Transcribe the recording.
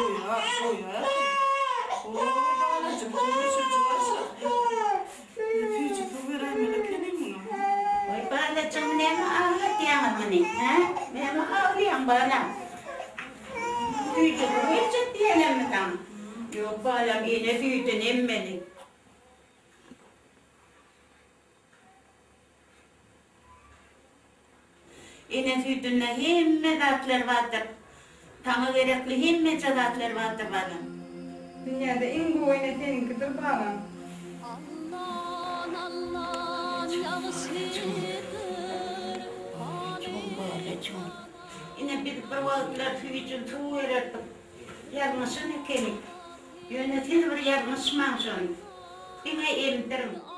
Doýar, doýar. O, balajyk, süýji başa. Süýji suw beräýmeli ekeniň muňa. Oý, balajygym, näme aglatýaňyz muny, hä? Näme aglaýaň, balam? Süýji suw berjek diýenemmi saňa? Ýok, balam, ene süýdüni emmeli. Ene süýdünde hemme zatlar bardyr. Saňa gerekli hemmeje zatlar bardyr balam. Dünýäde iň gowy ene seniňkidir balam. Allan allan ýagşydyr Ine biz bir wagtlar süýjüni suw bererdik. Ýalňyşan ekenik. Ýöne siz bir ýalňyşmaň şony. Diňe emdiriň.